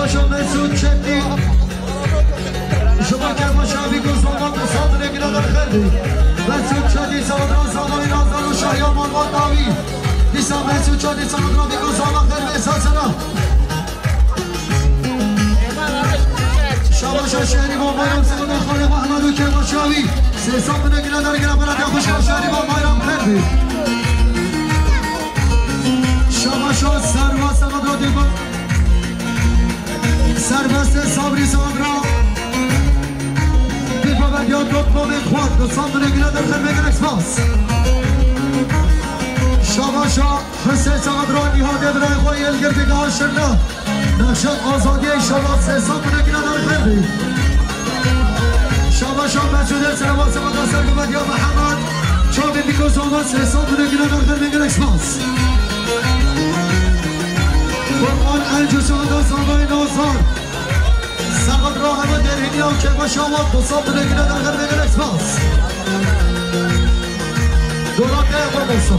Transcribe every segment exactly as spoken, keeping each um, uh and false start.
Paşa Mesut Çetin. Şuma Kermaşa Bîko Zolman, Sandrê Gina Derxerdi. Mesut Çetin, Sandra Zalay, Nazar û Şahya Malbat Dawî. Dîsa Mesut Çetin, Sandra Bîko Zolman, Xerbe Sasana. Şabaşa Şehrî Bo Bayram, Sandra Xalê Mahmud û Kermaşa Bî. Sê Sandrê Gina Derxerdi, Belediye Xweşka Şehrî Bo Bayram Xerdi. Şabaşa Serva, Sandra Dîba. Serbestê Sabrî Sandra. Dîba Belediya Toplamê Xwar, du Sandrê Gina Derxerdi, gelek spas. Şabaşa Husê Sandra, Nîhadê birayê xwe yê li Girtî Gaşirna. Nexşa azadiyê şaba sê Sandrê Gina Derxerdi. Şabaşa Mesûdê Serva, Sandra Sergo Belediya Mihemed. Çavê Bîko Zolman, sê Sandrê Gina Derxerdi, gelek spas. Qurban Elcû, Sandra Zalay Nazar. Sandra hema derhîniya û Kermaşa Wat, du Sandrê Gina Derxerdi, gelek spas. Dola te xwe bolsa.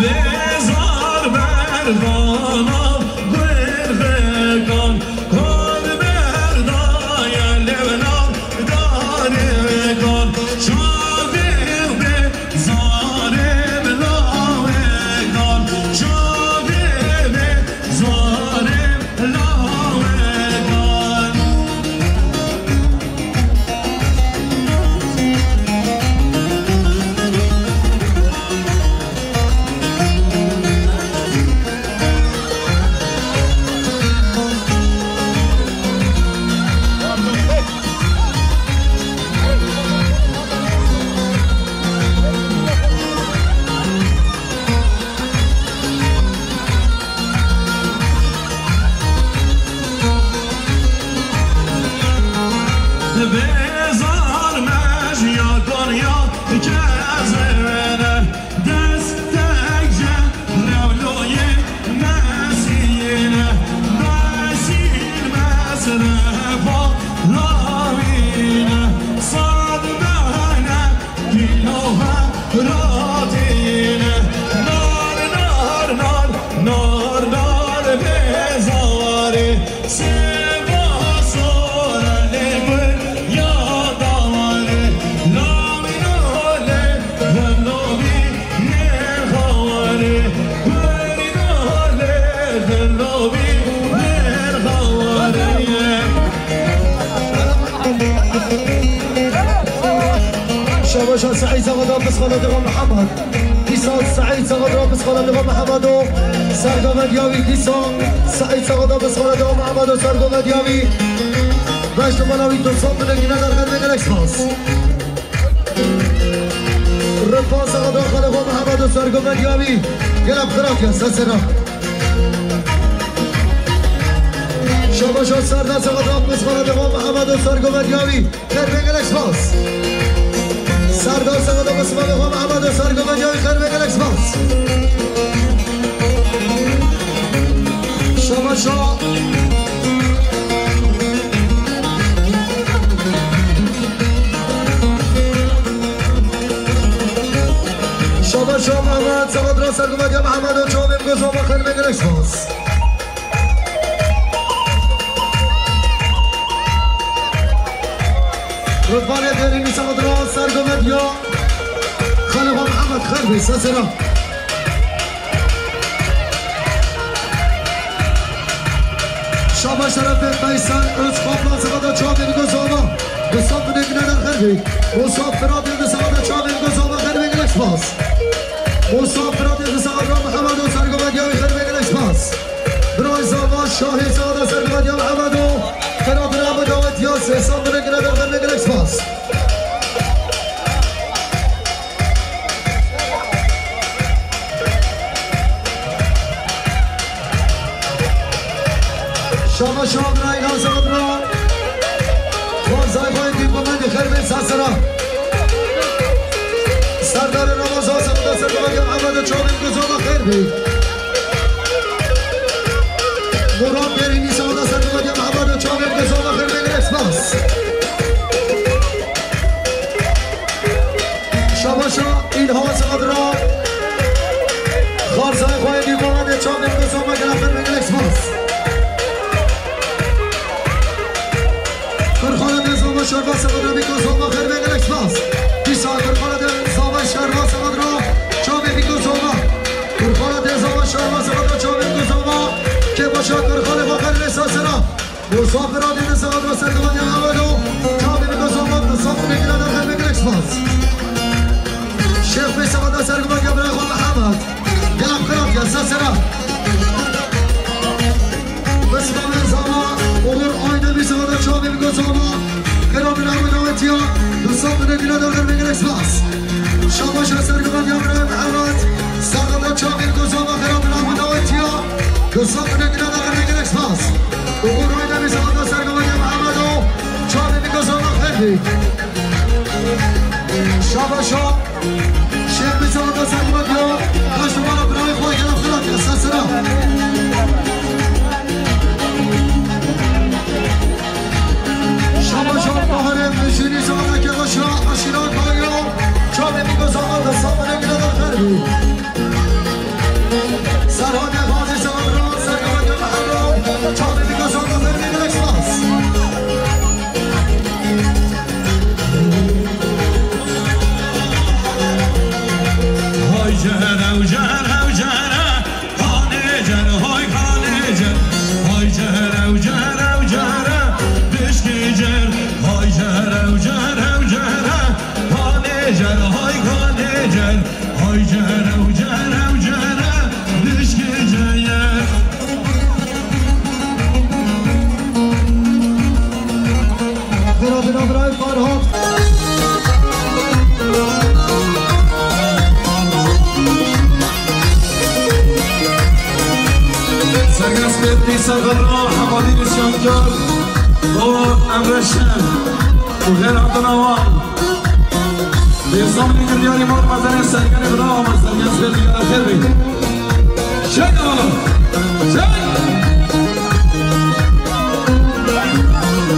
Bêzar berdana gurxekan, kol berdaye lewna darê kan, çavê bê zarê lawê kan, çavê bê zarê lawê kan. Bêzar me ji ya Konya kezine, destek ji rewloyê mesîne, mesîn mesrefa lawîne, sad mehne Kîloha ratîne, nar, nar, nar, nar, nar, bê zarê, seba sora lê gul ya dawarê, lawîna lê, lawî nê xawarê, gurîna lê, lawî nê xawarê. Şabaşa Seîd Saxada, Pisxala Deva Mihemed. Dîsa Seîd Saxada, Pisxala Deva Mihemedo, Sergo Medyavî. Dîsa Seîd Saxada, Pisxala Deva Mihemedo, Sergo Medyavî. Beş numara wî du sed bin lîre derxet, gelek spas. Rıfan Saxada, Xalê Xo Mihemedo, Sergo Medyavî. Gelek xirab ya, sesera. Şabaşa Serdar Saxada, Pisxala Deva Mihemedo, Sergo Medyavî. Xêr bê, gelek spas. Serdar Saxada, Pismamê xwe Mihemedo, Sergo Medyavî, xêr bê, gelek spas. Şabaşa. Şabaşa Mehmet, Saxadra Sergo Medya Mihemedo, çavê bigozama, xêr bê, gelek spas. Rıdvanê Dêrînî Saxadra Sergo Medya. Xalê xwe Mihemed, xêr bê, sesera. Şaba Şerefê Veysel Özkaplan Saxada, çavê bigozama. Musa Binê Gine der xêr bê. Musa Firatê di Saxada, çavê bigozama, xêr bê, gelek spas. Musa Firatê di Saxada, Mihemedo Sergo Medya wî, xêr bê, gelek spas. Birayê Şahê sağda sergivediya Mihemedo. Xera bira bi dawetiya sê sed binê gire derxer, gelek spas. Şaba şaba bira, îlan sağ bira. Xwarzay xwe dî bi me dî xêr bên sasira. Serdarê Ramazan sağda sergivediya Mihemedo, çavên gozova xêr bî. Murat Berînî sağda sergivediya Mihemedo, çavên gozova xêr bên, gelek spas. Şabaşa Îlhan Sağdra. Xarzayê xwe yê dî bavê çavên gozova gelek xêr bên, gelek spas. Kurxana de zava şerva Sağdra bî gozova xêr bên, gelek spas. Dîsa Kurxana de zava şerva Sağdra çavê bî gozova. Kurxana de zava şerva Sağdra çavê gozova. Kê başa Kurxanê xwe xêr bên sasira. Musafira dîne sağda sergivediya Mihemedo. Çavê bî gozova, bi saf binê gire derxer bên, gelek spas. Şêx Bey sağda sergivediya birayê xwe Mihemed. Gelek xêr hatiye, sasira. Bismillah zava, Uğur Aydemir sağda çavê bî gozova. Xêra bira bi dawetiya, bi saf binê gire derxer bên, gelek spas. Şabaşa sergivediya birayê Mihemed. Sağda çavê gozova, xêra bira bi dawetiya, bi saf binê gire derxer bên, gelek spas. Uğur Aydemir sağda sergivediya Mihemedo. Çavê bî gozova xêr bî. Şabaşa. Şêx Bey sağda sergivediya. Baş numara birayê xwe gelek xêr hatiye, sasira. Şabaşa Baharê Mejînî sağda kê başa aşîra Kayo. Çavê bî gozova, bi saf binê gire derxer bî. Serhanê Xazî sağda sergivediya Mihemedo. Çavê bî gozova xêr bên, gelek spas. Hay cer ew cer ew cer e, kanê cer, hay kanê cer. Hay cer ew cer ew cer e, dişkê cer. Hay cer ew cer ew cer e, kanê cer, hay kanê cer. Hay cer ew cer ew cer e, dişkê cer. Bira, bira, bira, Farhat. Sergest Bey, Dîsa Xerra, Hevalî Îsyankar, Baba Emre Şen û xêr hatina wan. Bêzanî giryarî mar mezenê sergenê bira, ama sergen serî ya xêr bî. Çek oğlum, çek.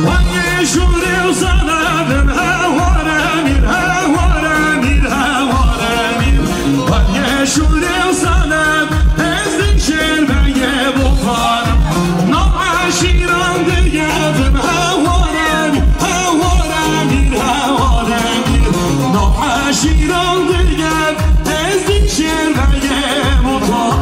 Hangê şûrê û zanabim heware mîr, heware mîr, heware mîr. Hangê şûrê û zanab, ez dî şêr meyê botan. Nav eşîran digedim heware mîr, heware mîr, heware mîr. Nav eşîran digedim, ez dî şêr meyê botan.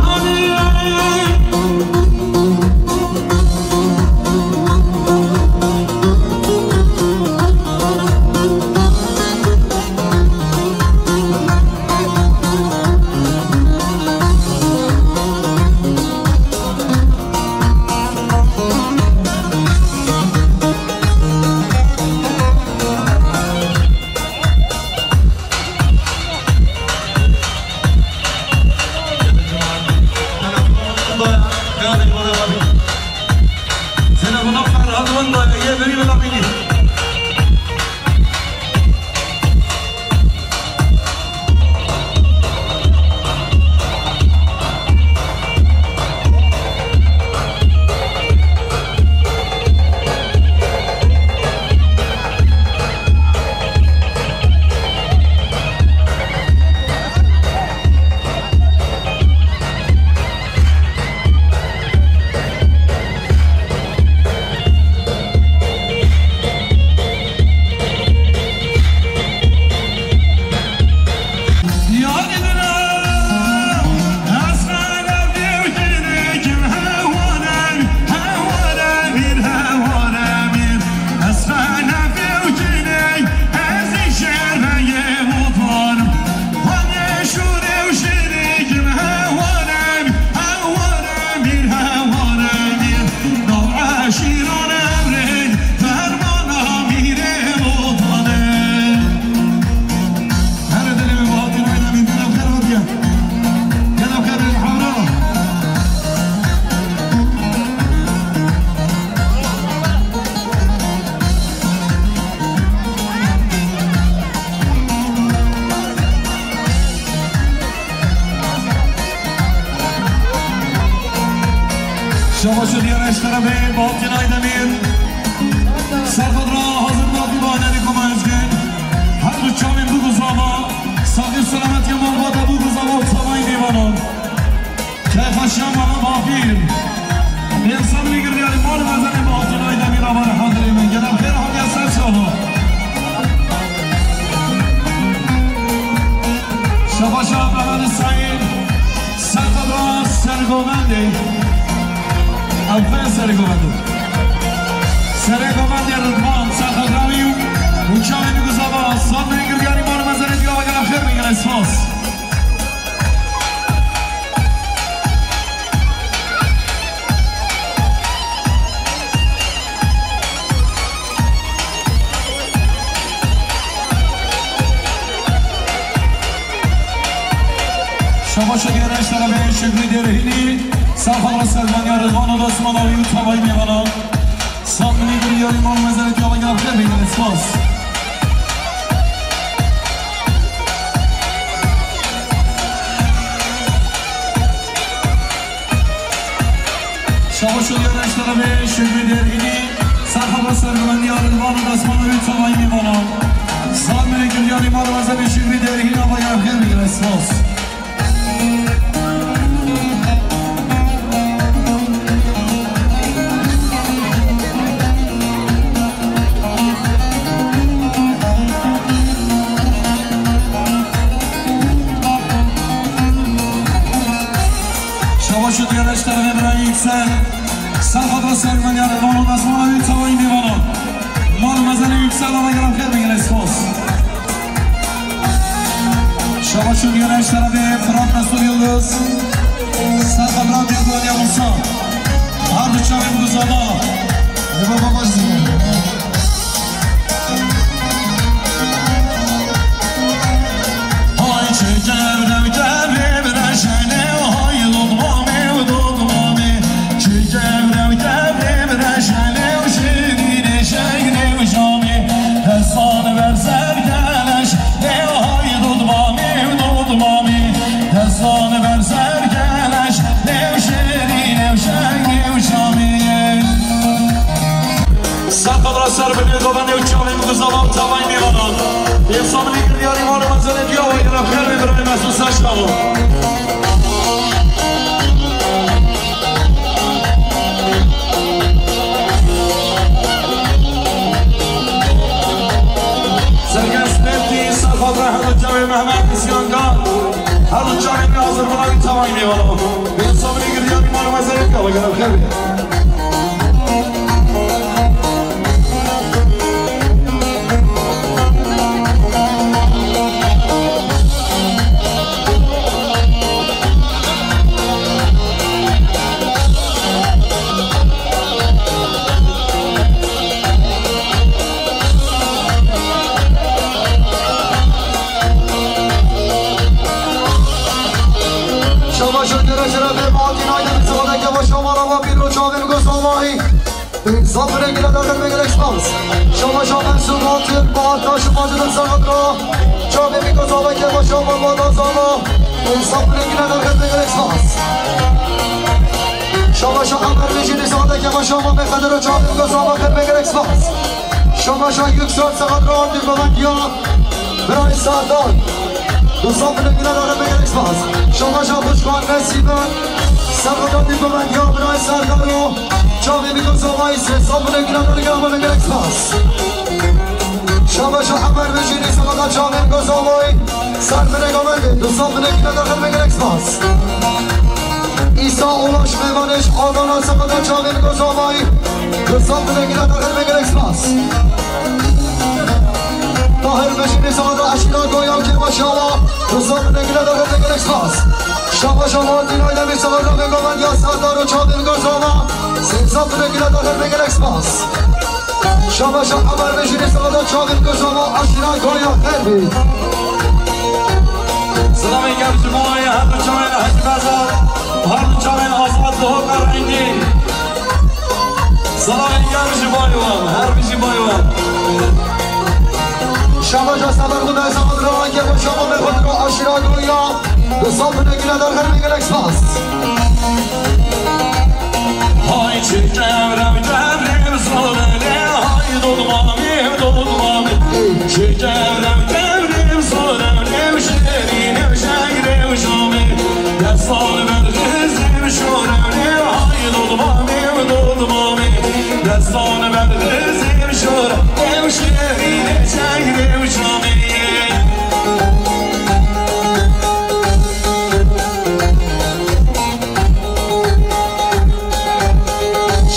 Çabaşo diye reştara ve Bahattin Aydemir. Serhat Ra hazır bırakı bahaneli Koma Özgün. Her bu çavin bu guzava. Sağlık selamet ya malbata bu guzava. Tavayı divanon. Keyfa şamana bafir. Insan bir girdi yani mal mazene Bahattin Aydemir avar hazır yemin. Gelen her hafya ser çava. Şabaşa Mehmet Sayın. Serkadra Sergovendê. Ev xwe Serê Govendê. Serê Govendê Ridvan, Serkadra wî û çavê wî guzava. Sal min girdiya îman û mezenê diya ve gela xêr bigire, spas. Şabaşa diye reştara ve Şükrü Derhini, Serhat Selmanya Rıdvan Odasmanoğlu Tavay Meyvana. Sal min girdiya îman û mezenê diya ve gela xêr bigire, spas. Şabaşo diye reştara ve Şükrü Derhini, Serhat Selmanya Rıdvan Odasmanoğlu Tavay Meyvana. Sal min girdiya îman û mezenê Şükrü Derhini ve gela xêr bigire, spas. Şabaşo diye reştara ve Birayî Yüksel. Serhat Selmanya Rıdvan Odasmanoğlu Tavay Meyvana. Mal mezenê Yüksel ve gela xêr bigire, spas. Şabaşo diye reştara ve Fırat Mesut Yıldız. Serhat Radyo Konya Musa. Harbi çavim guzava. Eva babası. Hay çi cevrew cevrew reşene, hay dudmamê û dudmamê. Çi cevrew cevrew reşene û şirînê şeyrê û şamê. Destan ber ser geleş, lê hay dudmamê û dudmamê. Destan ber ser geleş, lê şirînê û şeyrê û şamê. Serkadra ser binê Govendê û çavê min guzava û tavayî mêvanan. Êsa min ê girdiya îman û mezenê diya ve gela xêr bê birayê Mesut ser çava. Serkes Bertî, Serkadra her du çavê Mehmet Îsyankar. Her du çavê me hazir bina wî tavayî mêvanan. Êsa min ê girdiya îman û mezenê diya ve gela xêr bê. Şabaşo diye reştara ve Bahattin Aydemir, Sağdaki Başkan Marava Pirro Çavin Gozovayî. Zafirê gile derxin bigire spas. Şabaşo Mesut Altın, Bahar Taşı Macıdır Sağdra. Çavê min gozava ke başa mama da zava. Zafirê gile derxin bigire spas. Şabaşo Ömer Mecidi Sağdaki başa mama Kadir Çavê min gozava xêr bigire spas. Şabaşo Yüksel Sağdra, Dibelek ya. Birayê Serdar. Dostan, binekine de binekine spas. Şabaşa Başkan Nesîbe. Serveta dî bibe ya birayê Serdar o. Çavê min gozavayî sê. Sal binekine de binekine spas. Şabaşa Emer Bejînî, serveta çavê min gozavayî. Ser binek amendê. Dostan, binekine de binekine spas. Îsa Ulaş Mêvanêj Adana, serveta çavê min gozavayî. Dostan, binekine de binekine spas. Tahir Beşirî sağda eşîra Goyan Kêbaşawa. Dostan, binekine de binekine spas. Şabaşa Martin Aydemîr sağda ve Govan ya Serdar û çavê min gozava. Sêza binekine de binekine spas. Şabaşa Emer Beşirî sağda çavê min gozava eşîra Goyan xêr bî. Silavên germ ji bo we, her du çavên Hecî Bezar, her du çavên Azad Lihoka Rengîn. Silavên germ ji bo wan, her bijî bo wan. Şabaşa Semer Xwedayê Semed Rewan Kêbaşawa me xwe diro eşîra Goya. Dostan, binekine de xêr bî, gelek spas. Ha,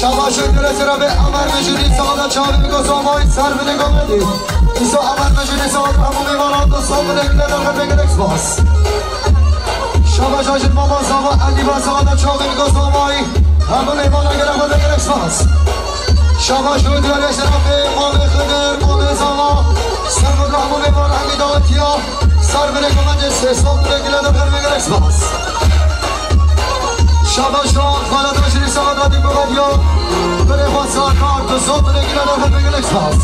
Şabaş û gere sera be Ömer Mecidi sağda çavi biko somay ser bile gomedi. İso Ömer Mecidi sağda hemû mêvanan da sol bile gile da hebe gerek spas. Şabaş Acil Baba sağda Eli Baba sağda çavi biko somay hemû mêvanan gele hebe gerek spas. Şabaş û gere sera be Mame Xedir, Mame Zava, ser bile hemû mêvanan hemî dawetiya. Ser bile gomedi se sol bile gile da hebe gerek spas. Şabaş o, xaleta jî saxeta dî bibediyo. Birê xwe Sardar, tu zot bile gile de hebe gelek spas.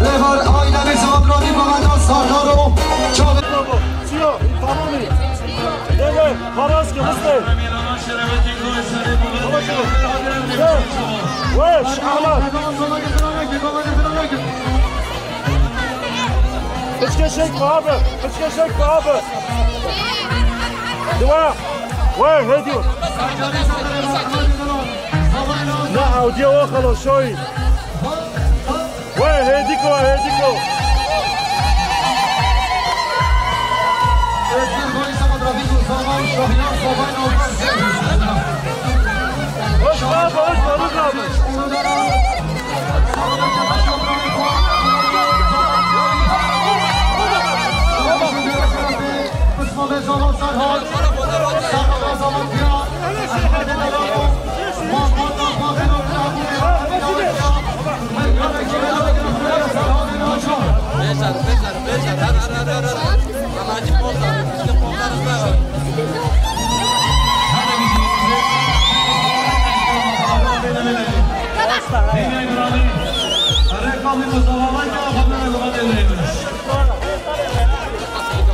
Rêber ayna nî saxet ra dî bibeda Sardar o. Çavê Siyah, tamam mı? Deve, Parazki, Mısır. Weş, Ahmet. Piçke şek be abi, piçke şek be abi. Dua. Wey, hediyo. Ne, audio o xalo şoy. Wey, hediko, hediko. Hoş abi, hoş bulduk abi. Beşer, beşer, beşer. Her, her, her, her, her.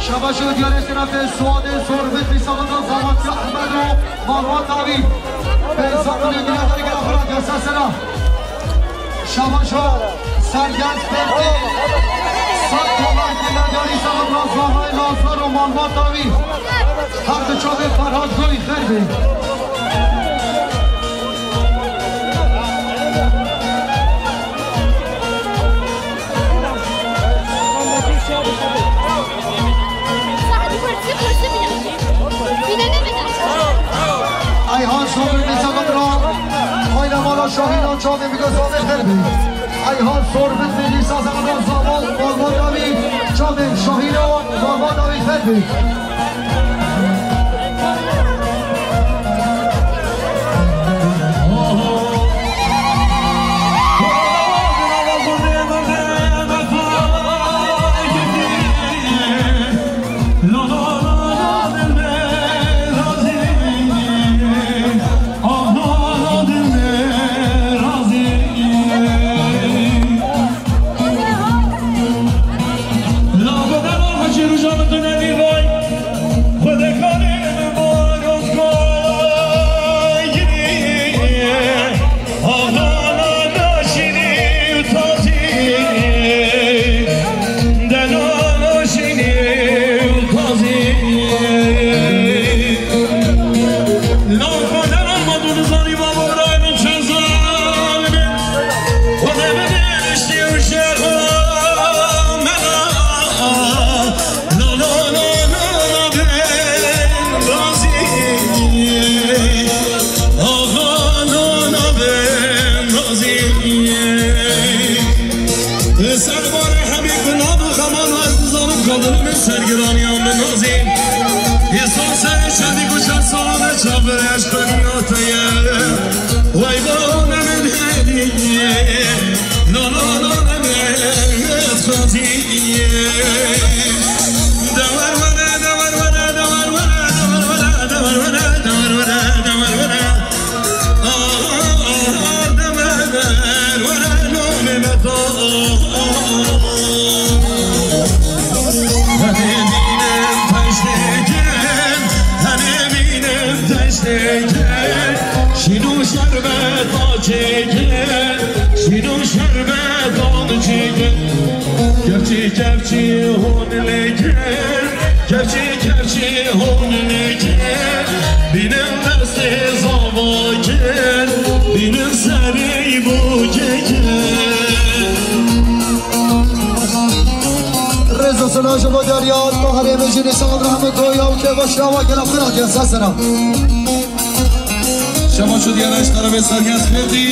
Şabaş û diyarê sira be Suadê Sorbet Lîsanında Zamatya Ahmedo Marwa Tavî. Be Zamatya Gülagay Gülagay Gülagay Şabaşo, Sergen Spenti, Sat Kolay Gülagay Sağ Razavay Lazaro Marwa Tavî. Her du çavê Ferhat Goy xêr bê. Ayhan Sobir Nisa Qadra, Ayna Mala Şahîna Çavê Migo Zame Xelbî. Ayhan Sobir Nisa Qadra Zama Zama Davî Çavê Şahîna Zama Davî Xelbî. Serbarê hemî guna bi xeman her dizanim kadinê min sergiraniya min nazî. Hêsan serê çendî ku çar salane çavir eşq xwe niyateye. Wey bane min hediye. Na na na na Mehmet Xazî. Dewer were, dewer were, dewer were, dewer were, dewer were, dewer were, dewer were. Şîn û şerbet çêkin, şîn û şerbet çêkin. Kevçî kevçî hûn lêkin, kevçî kevçî hûn lêkin. Bînin destê zavakin, bînin serê bûkekin. Rêz û silav ji bo diyariya Taharê min jî nîşan rehmet doya û kêfa şawa gela xwe rakin sesera. Şabaş û diyara ji terefê Sergens Ferdî.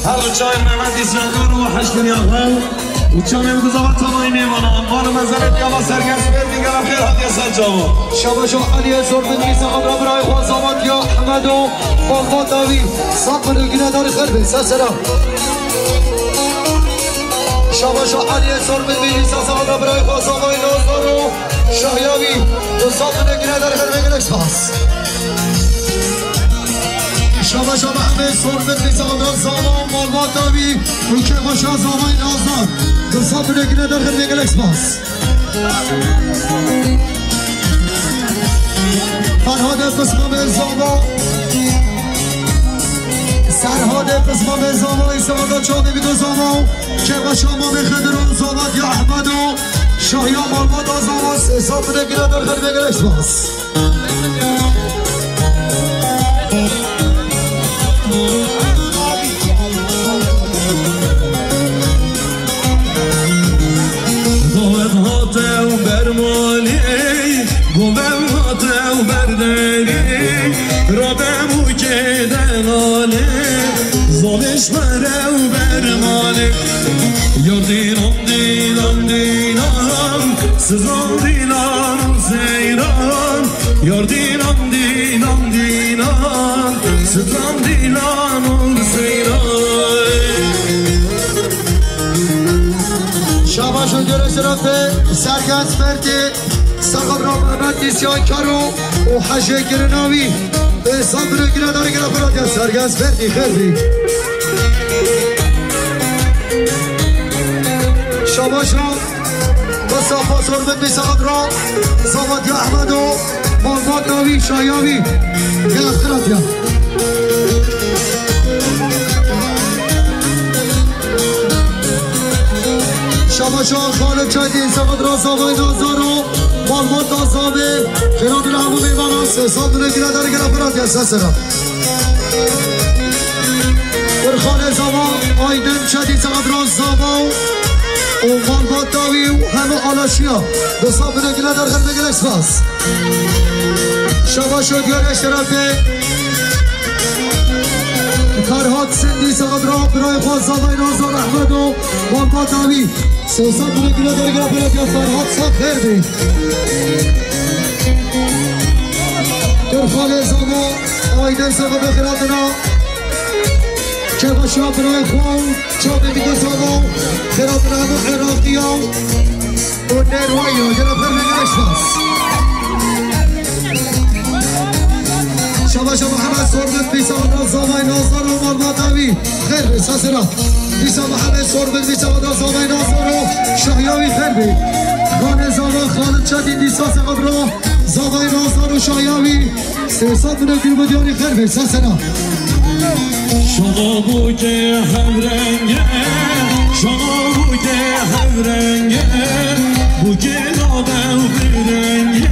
Her çayên Mehmet Îsmaîl û heşt bin Yahya. Û çavên bi zava temayî mêvanan. Mala mezelê diyara Sergens Ferdî, gelek xêr hatiye ser çavan. Şabaş û aliyê zor bin Îsa Xadra birayê xwe Zavat ya Ehmedo. Malbata wî. Saf bin û ginedarî xêr be. Ser selam. Şabaş û aliyê zor bin Îsa Xadra birayê xwe Zavayê Nazaro. Şahyavî, tu saf bin û ginedarî xêr be, gelek spas. Şabaş û Mehmet Sorbet Nîsa Adra Zava, malbata wî, û kêxweşa Zavayê Nazar. Tu saf bin û ginedarî xêr be, gelek spas. Ferhadê Qismamê Zava. Serhadê Qismamê Zava, Îsa Adra Çavê Bîdo Zava. Kêxweşa Mamê Xedir û Zavat ya Ehmedo. Şahiya malbata Zava, sê saf bin û ginedarî xêr be, gelek spas. Dawet hate û bermalê, govem hate û berderê, rabem û kêde nalê, zalê ji me re û bermalê. Yar dînan, dînan, dînan, sizan dînan û seyran. Yar dînan, dînan, dînan, sizan dînan û seyran. Şabaş û gure şerefê Sergens Ferdî, Serhat Mehmet Nîsyankar û Hecê Girinawî. Ê saf bin û ginedarî gire xwe radiya Sergens Ferdî xêr bî. Şabaş û Mustafa Sorbet Nîsa Adra, Zavat ya Ehmedo, malbata wî, Şahiya wî. Gelek xêr hatiye. Şabaş û Xalid Çetin, Nîsa Adra, Zavayê Nazaro, malbata Zavê, xêr hatin hemû mêvanan, sê saf bin û ginedarî gire xwe radiya ser selam. Kurxanê Zava, Aydin Çetî Zava, Zava û malbata wî û hemû alaşiya. Bi saf bin û ginedarî xêr be, gelek spas. Şabaş û diyara şerefê Ferhat Sindî Zava, birayê xwe Zavayê Nazar Ehmedo, malbata wî. Sê saf bin û ginedarî gire xwe radiya Ferhat, saf xêr bî. Kurxanê Zava, Aydin Zava, bi xêr hatina. Kêxweşa birayê xwe û çavê Bîdo Zava, xêr hatina hemû Iraqiya û Nêrwaya, gelek xêr be, gelek spas. Şabaş û Mihemed Sorbet Nîsa Adra, Zavayê Nazar û malbata wî, xêr be, ser selam. Nîsa Mihemed Sorbet Nîsa Adra, Zavayê Nazar û Şahiya wî, xêr be. Xanê Zava, Xalid Çetîn Nîsa Zava, Zavayê Nazar û Şahiya wî. Sê saf bin û ginedarî xêr be, ser selam. Şama bûke hevrenge, şama bûke hevrenge, bûke nade û birenge,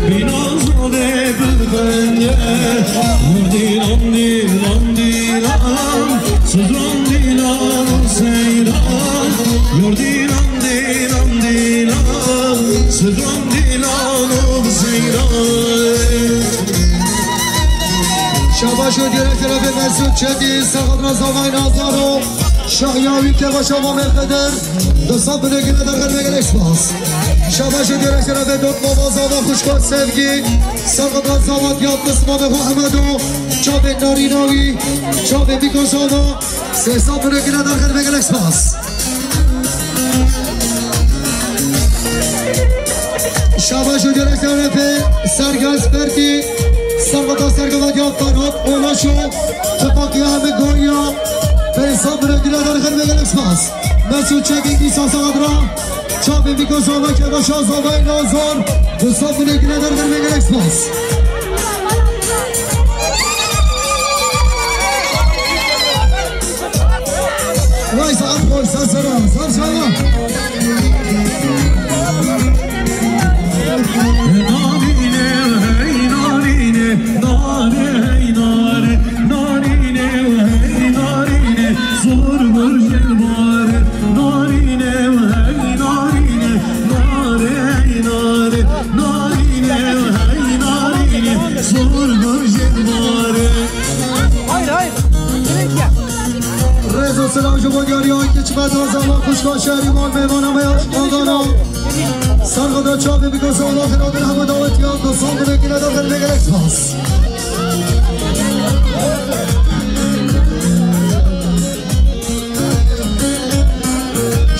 bîna zade birenge. Dînan, dînan, dînan, sizan dînan û seyran. Dînan, dînan, dînan, sizan dînan û seyran. Şabaş û diyara şerefê Mesûd Çetî, Serhat Zavayê Nazaro, Şahiya wî, kêxweşa Mamê Xedir, bi saf bin û ginedarî xêr be, gelek spas. Şabaş û diyara şerefê Dot Mama Zava, xwişka Sevgî, Serhat Zava, Diyar Qismamê xwe Ehmedo, çavê Narîna wî, çavê Bîko Zava, sê saf bin û ginedarî xêr be, gelek spas. Şabaş û gelek şerefê Sergens Ferdî, Serveta Sergevetiya Ferhat Olaşo, Tifaqiya Hemê Gonya, pênc saf bin û ginedarî xêr be, gelek spas. Mesûd Çekî, Îsa Saxadra, çavê Bîko Zava, kêxweşa Zavayê Nazar, du saf bin û ginedarî xêr be, gelek spas. Vay saat xweş, ser sera, ser sera. Narîne, hey narîne, nare, hey nare, narîne, hey narîne, zor bir şey var. Narîne, hey narîne, nare, hey nare, narîne, hey narîne, zor bir şey var. Selam ji bo diyariya keçime taze ma xwişka şehrî mal mêvana me ya ji Qandana. Serxada çavê bike sala xêratin hemû dawetiyan dostan binekine de xêr gelek spas.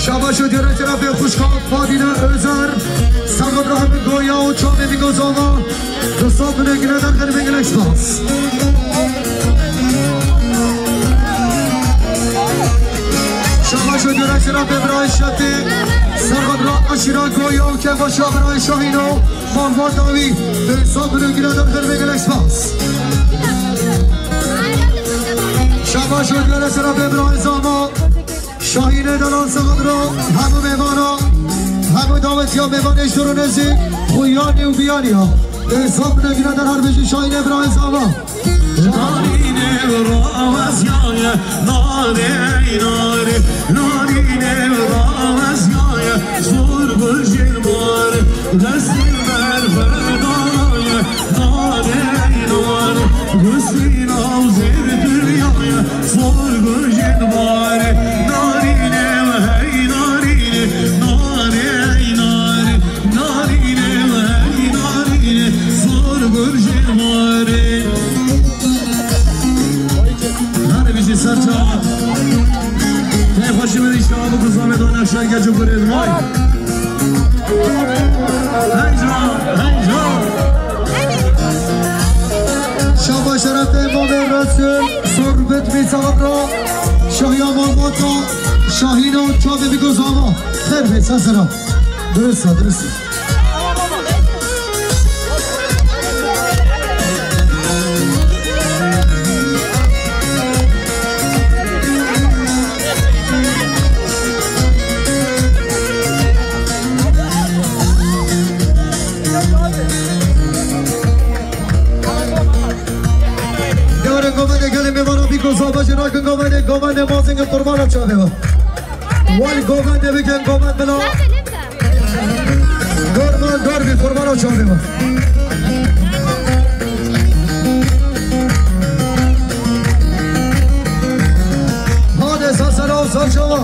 Şabaş û diyare terefê xwişka Fadîle Özer. Serxada hemû goya û çavê bike sala. Dostan binekine de xêr gelek spas. Şabaş û diyare terefê birayê Şetê. Serxada eşîra goya û kefa şaxirayê Şahîno. Malbata wî, dostan binekine de xêr gelek spas. Şabaş û diyare terefê birayê Zama. Şahînê dalan Serxada, hemû mêvana, hemû dawetiya mêvanê ji dûr û nêzîk, xuyanî û biyaniya. Dostan binekine de her bijî Şahînê birayê Zama. Narînê rawezyaye, narê, narê, narînê rawezyaye, zor gujên bar, destî ber vedanaye, narê, narê, gusî nav zêr kiryaye, zor gujên bar, narînê, hey, narînê, narê, hey, narê. Narîne, hey, narîne, zor gurjê warê. Nare bijî ser çawa. Tey xweşî min îşa bu kuzanê da nexşe gec û gurê vay. Hey ca, hey ca. Şaba şerefê Mamê Resul, sorbet mi saxabra, şahiya malbata, şahîna çavê biko zama. Xêr be, sesera. Durust e, durust e. Yarın govende gelin bir bana bir koza bacı rakın govende, govende mazın kurbana çağırıyor. Wal govende bikin govend bila. Dorman dorbi qurbano çavê min. Hadi sasana o saçama.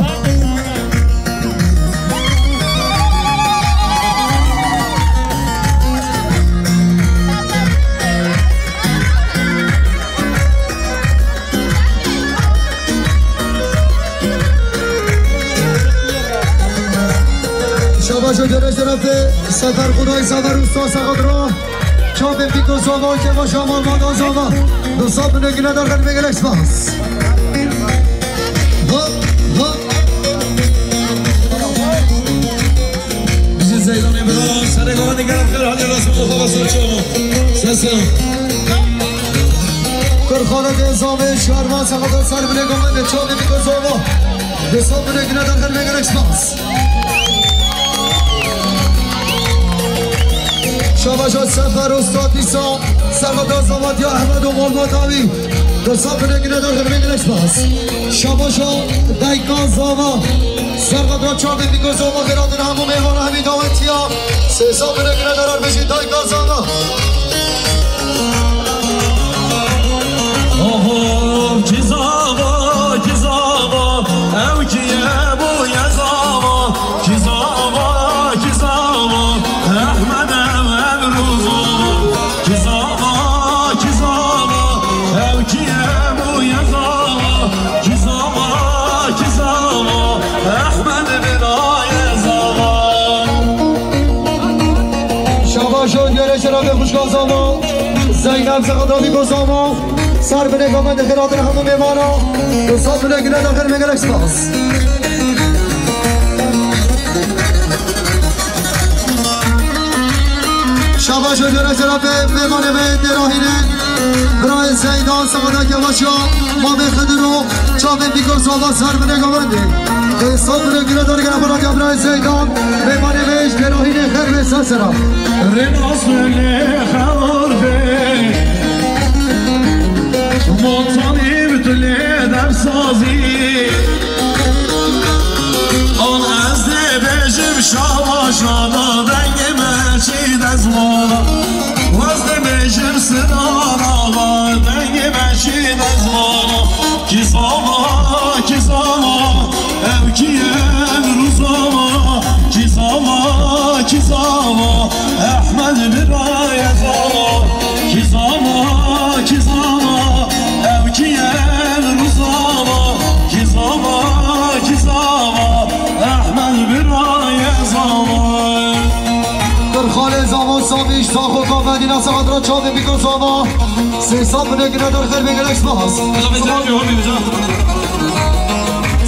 Şabaş û gerek şerefê Sefer Xunay, Sefer Usta, Sefer Ro. Çavê Pîko Zava, Kevaşa Malmada Zava. Dostan binekine de xelmê gelek spas. Hop, hop. Bizi Zeydanê bira, serê govendê gelek xêr, hadi Resul Mustafa Sırçoğlu. Sesin. Kırxalede Zame, Şarvan, Sakata, Sarbine, Gomende, Çavê Pîko Zava. Dostan binekine de xelmê gelek spas. Şabaşa Sefer Usta Tîsa, Serveta Zavatiya Ehmed û Malbata wî. Dostan binekine de xelmê gelek spas. Şabaşa Dayka Zava, Serveta Çavê Pîko Zava, xêratin hemû mêvana hemî dawetiya. Sêsa binekine de her bijî Dayka Zava. Oho, kî zava, kî zava, ew kî ye bûye zava, kî zava, kî zava, Ehmed ew emrû zava, kî zava, kî zava, ew kî ye bûye zava, kî zava, kî zava, Ehmed biraye zava. Şabaş û göre şerefê xuşka zava. Zeynep Zexdavî Gozamo, ser binê govendê xêratin hemû mêvana, dostan binekine de xêr me gelek spas. Şabaş û göre şerefê mêvanê me tê rahîne, birayê Zeydan, Sexda Kevaşa, Mamê Xidir û Çavê Pîko Zava ser binê govendê. Ê, saf binekine de gele xwe radiya birayê Zeydan, mêvanê me ji Derahînê xêr be ser sera. Rêna Swêlê xewr be, Montanî bi tu lê dev sazî. An ez dê bêjim şawa şada dengê me çî dezmana. Ez dê bêjim Sinan Axa dengê me çî dezmana. Kî zava, kî zava. Sabiş, Saxo, Kafedîna, Saxadra, Çavê, Bîko, Zava. Sê sed bine gine der xêr bê, gelek spas.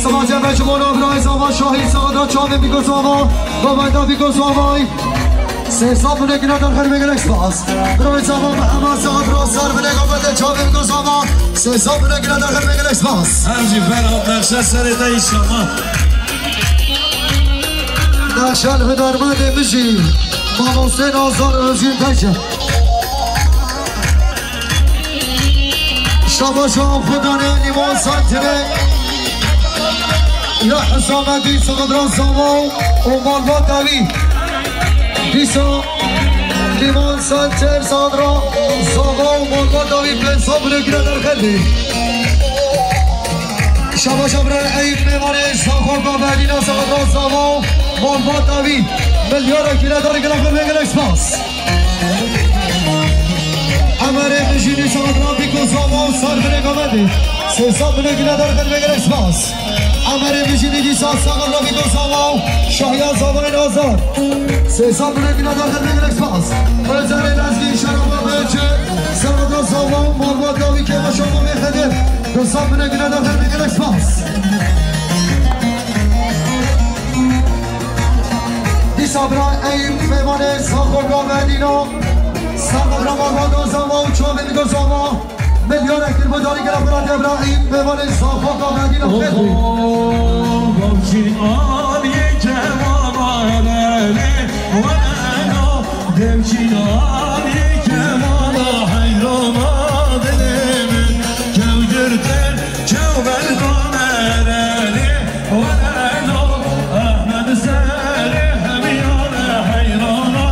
Sima Cem, Mecmûna, Birayê Zava, Şahî, Saxadra, Çavê, Bîko, Zava. Kafeda, Bîko, Zava. Sê sed bine gine der xêr bê, gelek spas. Birayê Zava, Mehema, Saxadra, ser bine, Kafeda, Çavê, Bîko, Zava. Sê sed bine gine der xêr bê, gelek spas. Her jî Ferhat nexşe serê te înşallah. Nexşe li hunermendê min jî, Mamostê Nazar Özgün Tekin. Şabaşa Xudanê Lîman Santirê. Ya Hisamedî Sadra Zava û malbata wî. Dîsa Lîman Santir Sadra Zava û malbata wî pênc sed bine gine der xêr bê. Şabaşa birayê Eyüp Mêvanê Saxo Kafedîna Saxo Zava û malbata wî. Milyara gine der gelek gelek spas. Emerê Mijînî Saxo Bîko Zava û ser bine Kafedî. Sê sed bine gine der gelek gelek spas. Emerê Mijînî dîsa Saxo Bîko Zava û Şahiya Zavayê Nazar. Sê sed bine gine der gelek gelek spas. Ozanê Lezgî Şeraba Bêçe, Saxo Zava û malbata wî Kêma Şama Mêxedir. Dîsa bira Eyüp Mêvanê Saxo Kafedîna. Saxo bira Mamado Zava û Çavê Bîko Zava. Milyarek kir bo darî gela bira Eyüp Mêvanê Saxo Kafedîna. Oho, bavşîn aliyê kemala erelê, wereno. Devçîna aliyê kemala heyrana dilê min. Kew girtin, kew berdan erelê, wereno. Ehmed serê hemiyane heyrana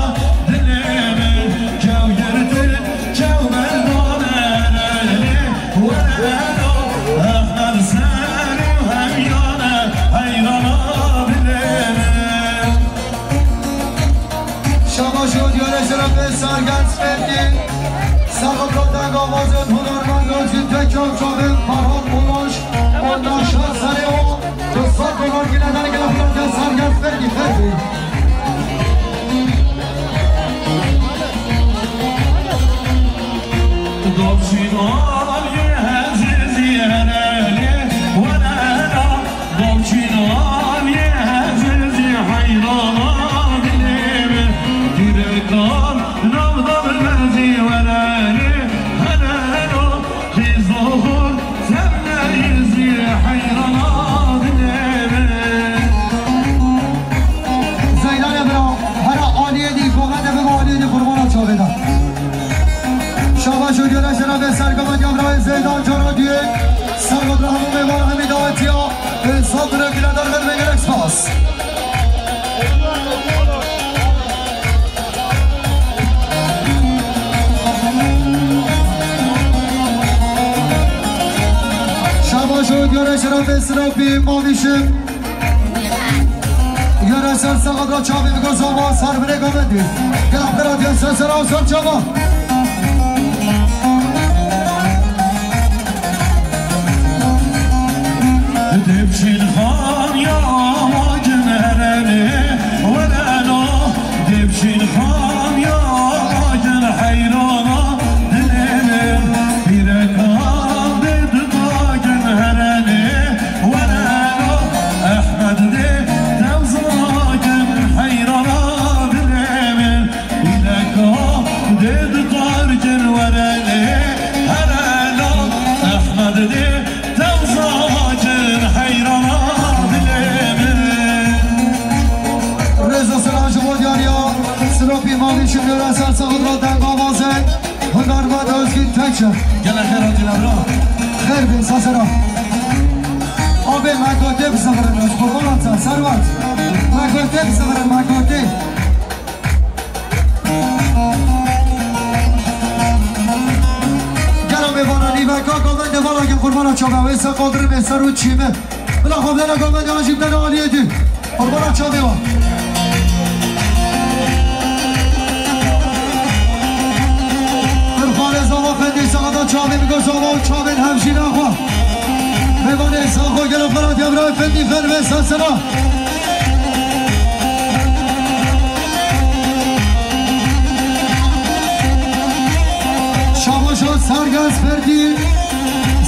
dilê min. Kew girtin, kew berdan erelê, wereno. Ehmed serê hemiyane heyrana dilê min. Şabaş û diyarê şerefê Sergen Spendî, Serhat Rotenga Mazet, Hunermend Özgün Tekan, Çavên Ferhat Bulaş, Ondan Şah Serê o, Rıza Konar Güleden Gülafiyatya Sergen Spendî, Spendî. Davşin aliyê hezizî herelê, werena. Bavçîn aliyê hezizî heyrana dilê min. Girekan navda bilmezî werelê hereno. Xîz oxur sevneyizî heyrana dilê min. Zeydane bira, hera aliyê dî, goxete biba aliyê dî qurbana çavê de. Şabaş û göre şerefê serkefetiya birayê Zeydan Caradiyê, serkefetiya hemû mêvan hemî dawetiya. Pênc sed lira giredar xêr bê, gelek spas. Şabaş û göre şerefê Sinopî Mavîşim. Yöresel saxadra çavê biko zava ser binê gamedî. Gelek xêr hatiye ser sera û ser çava. Depçîn xan ya amacin herelê wereno. Depçîn xan ya amacin heyrana dilê min. Pîreka dê didagin herelê wereno. Ehmed dê tewzagin heyrana dilê min. Pîreka dê ditargin werelê hereno. Ehmed dê tewzagin heyrana dilê min. Rêz û selam ji bo diyariya Sinopî Mavîşim yöresel saxadra dengavazê hunermend Özgün Tekin. Gelek xêr hatî bira. Xêr bin sasera. Abê me gotê bizixirin, ez qurbana te, Serwet. Me gotê bizixirin, me gotê. Gelo mêvana nîveka govendê vala gel qurbana çava wê se qoldirimê ser û çî min. Bila xwe bidene govendê an jî bidene aliyê dî. Qurbana çavê wa. Qurbanê zava fendî saxada çavê biko zava û çavên hevjîna xwe. Mêvanê saxo gelo xwe ra diya bira fendî fer ve sasena. Sergen Sperdî,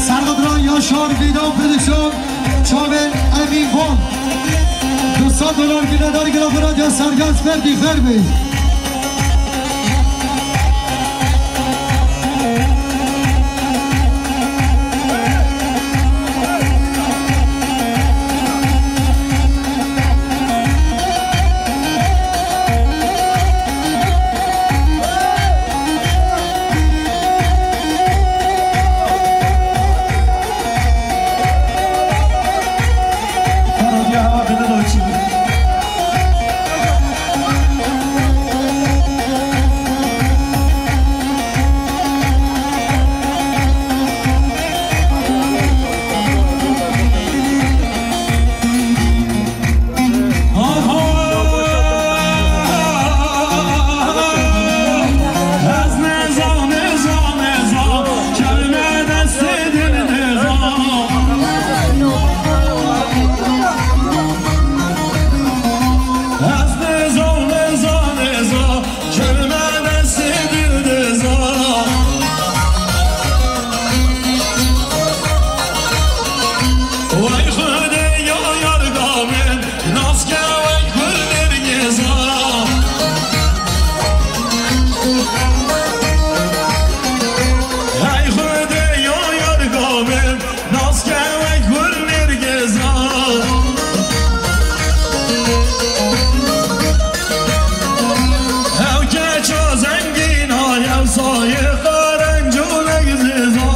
Sergedra Yaşar, Vîda Prodüksiyon, çavên Emîn Bol. Du sed dolar gine dar gila xwe ra diya Sergen Sperdî, xêr bê. Çerme destê dil diza. Wey Xwedê ya yar gamê, nas ke wey gul nêrgêza. Hey Xwedê ya yar gamê, nas ke wey gul nêrgêza. Ew keça zengîn a, ew sayê qarenc û negziza.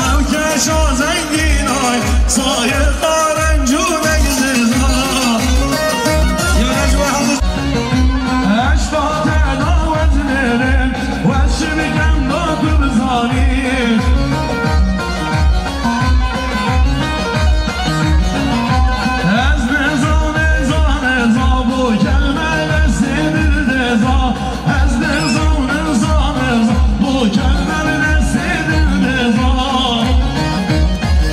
Ew keça zengîn a, sayê qarenc û negziza. Yine ji we hemû Eşqa te da wez nêrê, wez şibikem da tu bizanî. Ez nizam, nizam, nizam, bu kelme destê dil diza. Ez nizam, nizam, nizam, bu kelme destê dil diza.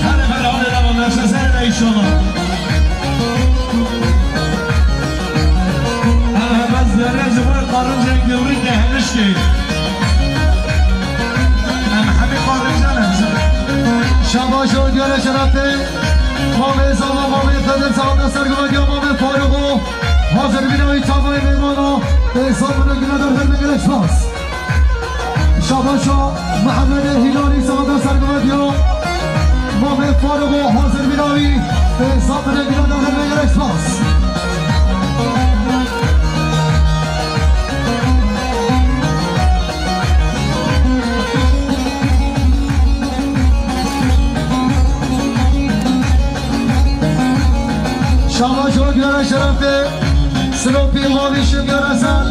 Hele hele hele, neşe sene inşallah. Em hebe zerê ji bo qarincên gewrî ke henişkê. Em hemî qarincan em ji. Şabaş û diyare şerefê. Mamê Zava, Mamê Xedir, saxta sergivadiya Mamê Farûqo. Hazir bîna wî çavayê mêmana. Ê, sabir û gine der her me gelek spas. Şabaşa Mihemedê Hîlalî, saxta sergivadiya Mamê Farûqo, hazir bîna wî, ê, sabirê bîna da her me gelek spas. Şabaş û gere şerefê. Silopî mavî şingere ser.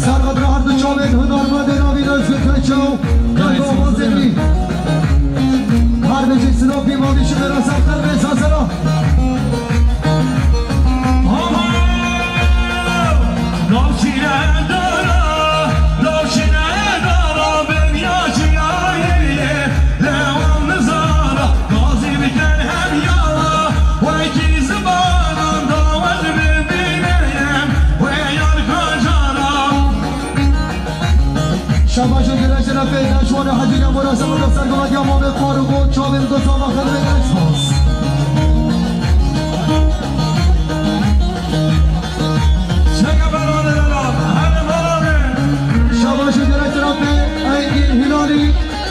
Serxedra her du çavên hunermendê navîn Özgür Keço. Kaybo Hozerî. Her du jî silopî mavî şingere ser. Qelbê sazera. Aha! Navçîne dara, navçîne dara, ben ya çiyayê, lewan nizara, gazî biken hem yala, wekî zibanan dawet bibînenem, we yar kajara. Şabaş û gire şerefê Neşwanê Hecî ya Mora Semada sergivadiya Mamê Farûqo, çavên Gusava xelvê gelek spas. Çeke belanê belan, hene belanê. Şabaş û gire şerefê Engîn Hîlalî,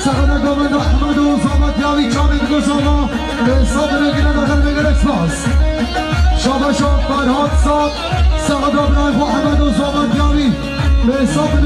Sexda Govenda Ehmed û Samet Yavî, çavên Gusava, ê, sabirê gire de xelvê gelek spas. Şabaş û Ferhat Sap, Sexda Birayê xwe Ehmed û Samet Yavî, ê, sabirê